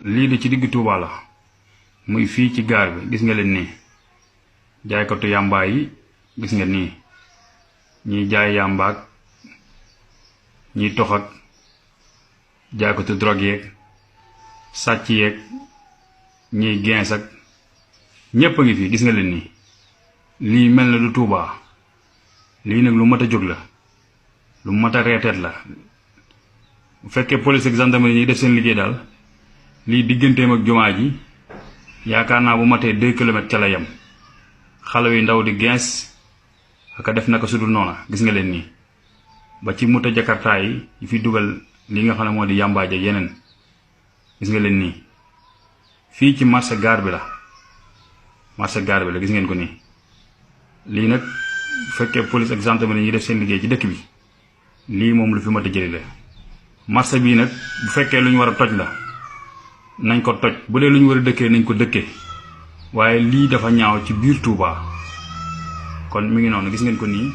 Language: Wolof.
lii de ci digg Touba la muy fii ci gaar bi gis nga leen nii jaaykatu yàmbaa yi gis nga nii ñiy jaay yàmbaak ñiy tox ak jaaykatu drogue yeeg sàcc yeeg ñiy gens ak ñépp a ngi fi gis nga leen nii lii mel na du Touba lii nag lu mat a jóg la lu mat a reeteet la bu fekkee police ak gendarmerie ñi def seen liggéey daal lii digganteem ak jumaa ji yaakaar naa bu matee 2 kilomètres ca la yem xale yu ndaw di gens aka def naka sudul noona gis nga leen nii ba ci moto jakarta yi fi dugal li nga xam ne moo di yàmbaaje yeneen gis nga leen nii fii ci marché gaar bi la gis ngeen ko nii lii nag bu fekkee police ak gendarmerie ñi def seen liggéey ci dëkk bi lii moom lu fi mat a jëli la marché bii nag bu fekkee lu ñu war a toj la nañ ko toj bu dee lu ñu war a dëkkee nañ ko dëkkee waaye lii dafa ñaaw ci biir Touba kon mi ngi noonu gis ngeen ko nii